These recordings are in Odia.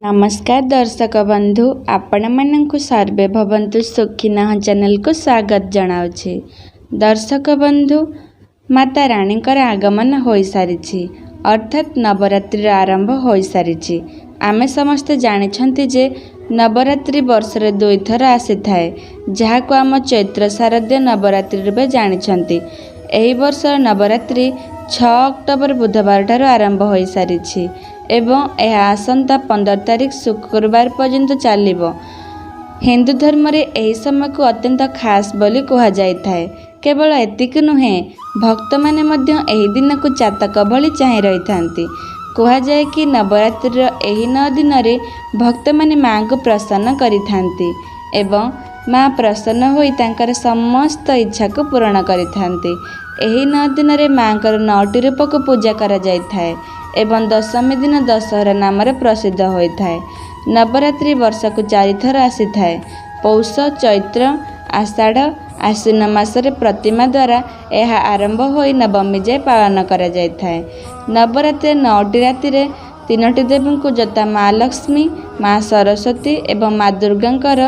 ନମସ୍କାର ଦର୍ଶକ ବନ୍ଧୁ, ଆପଣମାନଙ୍କୁ ସର୍ବେ ଭବନ୍ତୁ ସୁଖିନଃ ଚ୍ୟାନେଲକୁ ସ୍ୱାଗତ ଜଣାଉଛି। ଦର୍ଶକ ବନ୍ଧୁ, ମାତା ରାଣୀଙ୍କର ଆଗମନ ହୋଇସାରିଛି, ଅର୍ଥାତ୍ ନବରାତ୍ରିର ଆରମ୍ଭ ହୋଇସାରିଛି। ଆମେ ସମସ୍ତେ ଜାଣିଛନ୍ତି ଯେ ନବରାତ୍ରି ବର୍ଷରେ ଦୁଇଥର ଆସିଥାଏ, ଯାହାକୁ ଆମ ଚୈତ୍ର ଶାରଦୀୟ ନବରାତ୍ରି ରୂପେ ଜାଣିଛନ୍ତି। ଏହି ବର୍ଷର ନବରାତ୍ରି 6 ଅକ୍ଟୋବର ବୁଧବାରଠାରୁ ଆରମ୍ଭ ହୋଇସାରିଛି ଏବଂ ଏହା ଆସନ୍ତା 15 ତାରିଖ ଶୁକ୍ରବାର ପର୍ଯ୍ୟନ୍ତ ଚାଲିବ। ହିନ୍ଦୁ ଧର୍ମରେ ଏହି ସମୟକୁ ଅତ୍ୟନ୍ତ ଖାସ୍ ବୋଲି କୁହାଯାଇଥାଏ। କେବଳ ଏତିକି ନୁହେଁ, ଭକ୍ତମାନେ ମଧ୍ୟ ଏହି ଦିନକୁ ଚାତକ ଭଳି ଚାହିଁ ରହିଥାନ୍ତି। କୁହାଯାଏ କି ନବରାତ୍ରିର ଏହି 9 ଦିନରେ ଭକ୍ତମାନେ ମାଆଙ୍କୁ ପ୍ରସନ୍ନ କରିଥାନ୍ତି ଏବଂ ମା ପ୍ରସନ୍ନ ହୋଇ ତାଙ୍କର ସମସ୍ତ ଇଚ୍ଛାକୁ ପୂରଣ କରିଥାନ୍ତି। ଏହି 9 ଦିନରେ ମାଆଙ୍କର 9ଟି ରୂପକୁ ପୂଜା କରାଯାଇଥାଏ ଏବଂ ଦଶମୀ ଦିନ ଦଶହରା ନାମରେ ପ୍ରସିଦ୍ଧ ହୋଇଥାଏ। ନବରାତ୍ରି ବର୍ଷକୁ 4ଥର ଆସିଥାଏ। ପୌଷ, ଚୈତ୍ର, ଆଷାଢ଼, ଆଶ୍ୱିନ ମାସରେ ପ୍ରତିମା ଦ୍ୱାରା ଏହା ଆରମ୍ଭ ହୋଇ ନବମୀ ଯାଏ ପାଳନ କରାଯାଇଥାଏ। ନବରାତ୍ରିରେ 9ଟି ରାତିରେ 3ଟି ଦେବୀଙ୍କୁ ଯଥା ମା ଲକ୍ଷ୍ମୀ, ମା ସରସ୍ୱତୀ ଏବଂ ମା ଦୁର୍ଗାଙ୍କର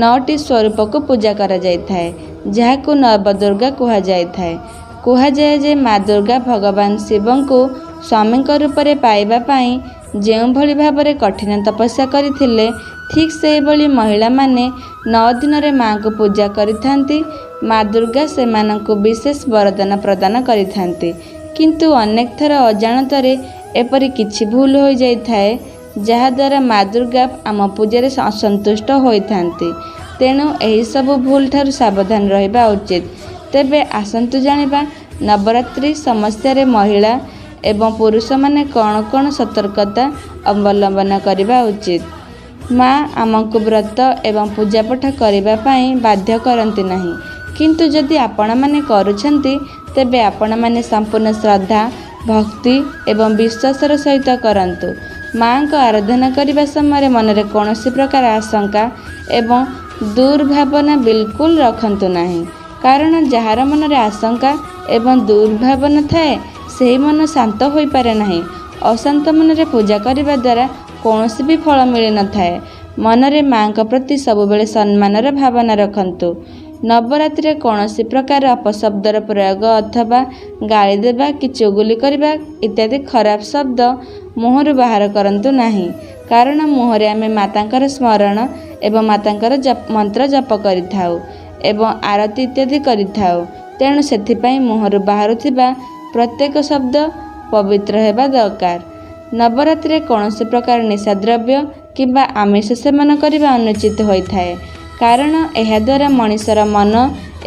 9ଟି ସ୍ୱରୂପକୁ ପୂଜା କରାଯାଇଥାଏ, ଯାହାକୁ ନବଦୁର୍ଗା କୁହାଯାଇଥାଏ। କୁହାଯାଏ ଯେ ମା ଦୁର୍ଗା ଭଗବାନ ଶିବଙ୍କୁ ସ୍ୱାମୀଙ୍କ ରୂପରେ ପାଇବା ପାଇଁ ଯେଉଁଭଳି ଭାବରେ କଠିନ ତପସ୍ୟା କରିଥିଲେ, ଠିକ୍ ସେହିଭଳି ମହିଳାମାନେ 9 ଦିନରେ ମାଆଙ୍କୁ ପୂଜା କରିଥାନ୍ତି। ମା ଦୁର୍ଗା ସେମାନଙ୍କୁ ବିଶେଷ ବରଦାନ ପ୍ରଦାନ କରିଥାନ୍ତି। କିନ୍ତୁ ଅନେକ ଥର ଅଜାଣତରେ ଏପରି କିଛି ଭୁଲ ହୋଇଯାଇଥାଏ, ଯାହାଦ୍ୱାରା ମା ଦୁର୍ଗା ଆମ ପୂଜାରେ ଅସନ୍ତୁଷ୍ଟ ହୋଇଥାନ୍ତି। ତେଣୁ ଏହିସବୁ ଭୁଲ ଠାରୁ ସାବଧାନ ରହିବା ଉଚିତ। ତେବେ ଆସନ୍ତୁ ଜାଣିବା ନବରାତ୍ରି ସମସ୍ୟାରେ ମହିଳା ଏବଂ ପୁରୁଷମାନେ କ'ଣ କ'ଣ ସତର୍କତା ଅବଲମ୍ବନ କରିବା ଉଚିତ। ମା ଆମକୁ ବ୍ରତ ଏବଂ ପୂଜାପାଠ କରିବା ପାଇଁ ବାଧ୍ୟ କରନ୍ତି ନାହିଁ, କିନ୍ତୁ ଯଦି ଆପଣମାନେ କରୁଛନ୍ତି ତେବେ ଆପଣମାନେ ସମ୍ପୂର୍ଣ୍ଣ ଶ୍ରଦ୍ଧା, ଭକ୍ତି ଏବଂ ବିଶ୍ୱାସର ସହିତ କରନ୍ତୁ। ମାଆଙ୍କ ଆରାଧନା କରିବା ସମୟରେ ମନରେ କୌଣସି ପ୍ରକାର ଆଶଙ୍କା ଏବଂ ଦୁର୍ଭାବନା ବିଲକୁଲ ରଖନ୍ତୁ ନାହିଁ, କାରଣ ଯାହାର ମନରେ ଆଶଙ୍କା ଏବଂ ଦୁର୍ଭାବନା ଥାଏ ସେହି ମନ ଶାନ୍ତ ହୋଇପାରେ ନାହିଁ। ଅଶାନ୍ତ ମନରେ ପୂଜା କରିବା ଦ୍ୱାରା କୌଣସି ବି ଫଳ ମିଳିନଥାଏ। ମନରେ ମାଆଙ୍କ ପ୍ରତି ସବୁବେଳେ ସମ୍ମାନର ଭାବନା ରଖନ୍ତୁ। ନବରାତ୍ରିରେ କୌଣସି ପ୍ରକାର ଅପଶବ୍ଦର ପ୍ରୟୋଗ ଅଥବା ଗାଳି ଦେବା କି ଚୁଗୁଲି କରିବା ଇତ୍ୟାଦି ଖରାପ ଶବ୍ଦ ମୁହଁରୁ ବାହାର କରନ୍ତୁ ନାହିଁ, କାରଣ ମୁହଁରେ ଆମେ ମାତାଙ୍କର ସ୍ମରଣ ଏବଂ ମାତାଙ୍କର ମନ୍ତ୍ର ଜପ କରିଥାଉ ଏବଂ ଆରତି ଇତ୍ୟାଦି କରିଥାଉ। ତେଣୁ ସେଥିପାଇଁ ମୁହଁରୁ ବାହାରୁଥିବା ପ୍ରତ୍ୟେକ ଶବ୍ଦ ପବିତ୍ର ହେବା ଦରକାର। ନବରାତ୍ରିରେ କୌଣସି ପ୍ରକାର ନିଶାଦ୍ରବ୍ୟ କିମ୍ବା ଆମିଷ ସେବନ କରିବା ଅନୁଚିତ ହୋଇଥାଏ, କାରଣ ଏହାଦ୍ୱାରା ମଣିଷର ମନ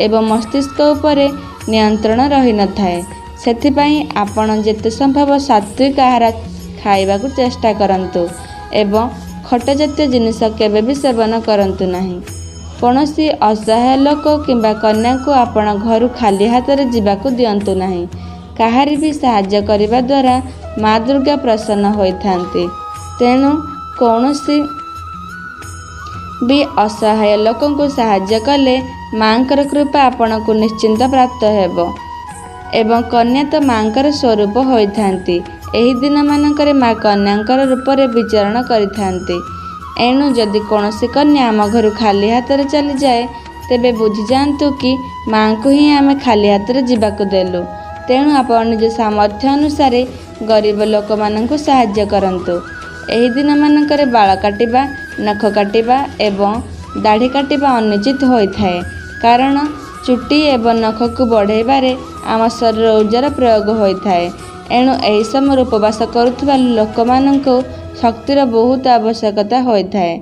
ଏବଂ ମସ୍ତିଷ୍କ ଉପରେ ନିୟନ୍ତ୍ରଣ ରହିନଥାଏ। ସେଥିପାଇଁ ଆପଣ ଯେତେ ସମ୍ଭବ ସାତ୍ତ୍ୱିକ ଆହାର ଖାଇବାକୁ ଚେଷ୍ଟା କରନ୍ତୁ ଏବଂ ଖଟା ଜାତୀୟ ଜିନିଷ କେବେ ବି ସେବନ କରନ୍ତୁ ନାହିଁ। କୌଣସି ଅସହାୟ ଲୋକ କିମ୍ବା କନ୍ୟାକୁ ଆପଣ ଘରୁ ଖାଲି ହାତରେ ଯିବାକୁ ଦିଅନ୍ତୁ ନାହିଁ। କାହାରି ବି ସାହାଯ୍ୟ କରିବା ଦ୍ୱାରା ମା ଦୁର୍ଗା ପ୍ରସନ୍ନ ହୋଇଥାନ୍ତି। ତେଣୁ କୌଣସି ବି ଅସହାୟ ଲୋକଙ୍କୁ ସାହାଯ୍ୟ କଲେ ମାଆଙ୍କର କୃପା ଆପଣଙ୍କୁ ନିଶ୍ଚିନ୍ତ ପ୍ରାପ୍ତ ହେବ। ଏବଂ କନ୍ୟା ତ ମାଆଙ୍କର ସ୍ୱରୂପ ହୋଇଥାନ୍ତି। ଏହି ଦିନମାନଙ୍କରେ ମା କନ୍ୟାଙ୍କର ରୂପରେ ବିଚରଣ କରିଥାନ୍ତି। ଏଣୁ ଯଦି କୌଣସି କନ୍ୟା ଆମ ଘରୁ ଖାଲି ହାତରେ ଚାଲିଯାଏ, ତେବେ ବୁଝିଯାଆନ୍ତୁ କି ମାଆଙ୍କୁ ହିଁ ଆମେ ଖାଲି ହାତରେ ଯିବାକୁ ଦେଲୁ। ତେଣୁ ଆପଣ ନିଜ ସାମର୍ଥ୍ୟ ଅନୁସାରେ ଗରିବ ଲୋକମାନଙ୍କୁ ସାହାଯ୍ୟ କରନ୍ତୁ। ଏହି ଦିନମାନଙ୍କରେ ବାଳ କାଟିବା, ନଖ କାଟିବା ଏବଂ ଦାଢ଼ି କାଟିବା ଅନୁଚିତ ହୋଇଥାଏ, କାରଣ ଚୁଟି ଏବଂ ନଖକୁ ବଢ଼ାଇବାରେ ଆମ ଶରୀର ଉର୍ଜାର ପ୍ରୟୋଗ ହୋଇଥାଏ। ଏଣୁ ଏହି ସମୟରେ ଉପବାସ କରୁଥିବା ଲୋକମାନଙ୍କୁ ଶକ୍ତିର ବହୁତ ଆବଶ୍ୟକତା ହୋଇଥାଏ।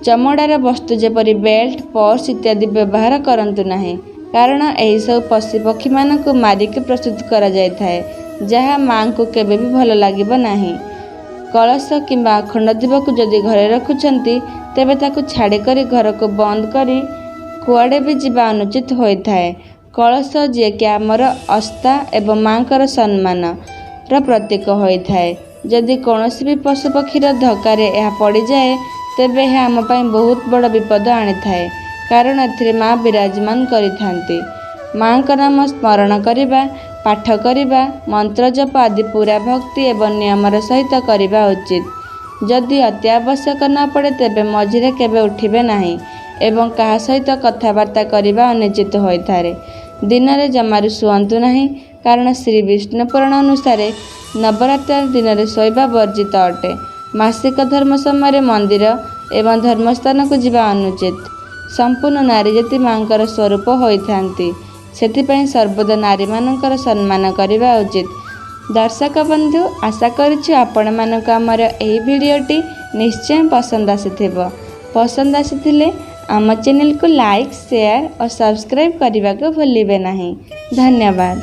ଚମଡ଼ାର ବସ୍ତୁ ଯେପରି ବେଲ୍ଟ, ପର୍ସ ଇତ୍ୟାଦି ବ୍ୟବହାର କରନ୍ତୁ ନାହିଁ, କାରଣ ଏହିସବୁ ପଶୁପକ୍ଷୀମାନଙ୍କୁ ମାରିକି ପ୍ରସ୍ତୁତ କରାଯାଇଥାଏ, ଯାହା ମାଆଙ୍କୁ କେବେ ବି ଭଲ ଲାଗିବ ନାହିଁ। କଳସ କିମ୍ବା ଅଖଣ୍ଡ ଦୀପକୁ ଯଦି ଘରେ ରଖୁଛନ୍ତି, ତେବେ ତାକୁ ଛାଡ଼ି କରି ଘରକୁ ବନ୍ଦ କରି କୁଆଡ଼େ ବି ଯିବା ଅନୁଚିତ ହୋଇଥାଏ। କଳସ ଯିଏକି ଆମର ଆସ୍ଥା ଏବଂ ମାଆଙ୍କର ସମ୍ମାନର ପ୍ରତୀକ ହୋଇଥାଏ, ଯଦି କୌଣସି ବି ପଶୁପକ୍ଷୀର ଧକ୍କାରେ ଏହା ପଡ଼ିଯାଏ, ତେବେ ଏହା ଆମ ପାଇଁ ବହୁତ ବଡ଼ ବିପଦ ଆଣିଥାଏ, କାରଣ ଏଥିରେ ମା ବିରାଜମାନ କରିଥାନ୍ତି। ମାଆଙ୍କ ନାମ ସ୍ମରଣ କରିବା, ପାଠ କରିବା, ମନ୍ତ୍ର ଜପ ଆଦି ପୁରା ଭକ୍ତି ଏବଂ ନିୟମର ସହିତ କରିବା ଉଚିତ। ଯଦି ଅତି ଆବଶ୍ୟକ ନ ପଡ଼େ ତେବେ ମଝିରେ କେବେ ଉଠିବେ ନାହିଁ ଏବଂ କାହା ସହିତ କଥାବାର୍ତ୍ତା କରିବା ଅନୁଚିତ ହୋଇଥାଏ। ଦିନରେ ଜମାରୁ ଶୁଅନ୍ତୁ ନାହିଁ, କାରଣ ଶ୍ରୀ ବିଷ୍ଣୁ ପୁରାଣ ଅନୁସାରେ ନବରାତ୍ର ଦିନରେ ଶୋଇବା ବର୍ଜିତ ଅଟେ। ମାସିକ ଧର୍ମ ସମୟରେ ମନ୍ଦିର ଏବଂ ଧର୍ମସ୍ଥାନକୁ ଯିବା ଅନୁଚିତ। ସମ୍ପୂର୍ଣ୍ଣ ନାରୀ ଜାତି ମାଙ୍କର ସ୍ୱରୂପ ହୋଇଥାନ୍ତି, ସେଥିପାଇଁ ସର୍ବଦା ନାରୀମାନଙ୍କର ସମ୍ମାନ କରିବା ଉଚିତ। ଦର୍ଶକ ବନ୍ଧୁ, ଆଶା କରୁଛୁ ଆପଣମାନଙ୍କୁ ଆମର ଏହି ଭିଡ଼ିଓଟି ନିଶ୍ଚୟ ପସନ୍ଦ ଆସିଥିବ। ପସନ୍ଦ ଆସିଥିଲେ ଆମ ଚ୍ୟାନେଲକୁ ଲାଇକ୍, ସେୟାର ଓ ସବସ୍କ୍ରାଇବ୍ କରିବାକୁ ଭୁଲିବେ ନାହିଁ। ଧନ୍ୟବାଦ।